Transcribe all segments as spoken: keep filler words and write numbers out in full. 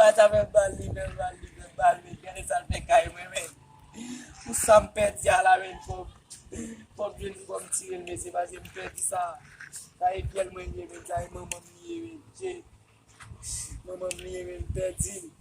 Sa fè m bal li, fè m bal li, fè m bal li. Gade sa l fè kay mwen, men. Pou sa m pèdi a la, men, fò, fò m jwenn, fò m tire l, mesye, paske m pèdi sa. Sa e fyèl mwen li ye, men, sa e manman m li ye, men. Je, manman m li ye, men, m pèdi l.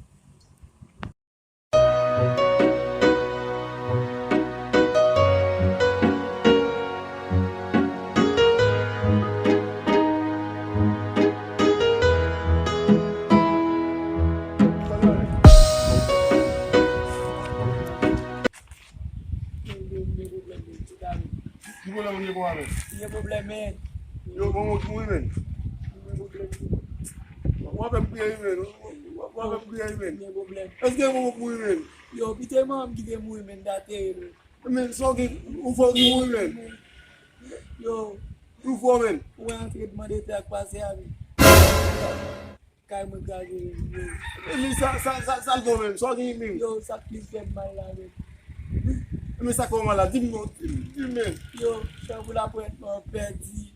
Ki pwoblèm ou gen pou avè l? Ki gen pwoblèm, men. Yo, bon, bon, mouri, men. Gen pwoblèm. W ap fè m kriye, men. W ap fè m kriye, men. Gen pwoblèm. Èske gen moun mouri, men? Yo, pito e manman m ki te mouri, men, ta teri l. Men, sa w gen, ou fè w ki mouri, men. Yo. Ou fò, men. Ou wè antretman de tè k pase a, men. Kay mwen kraze, men. Men sa, sa, sa, sa l fè w menm? Sa w gen menm? Yo, sa k plis fè m mal la, men. Men sa k fè w mal la? Di m non, di m, di m, men. Yo, chan pou lapwèt mwen pèdi.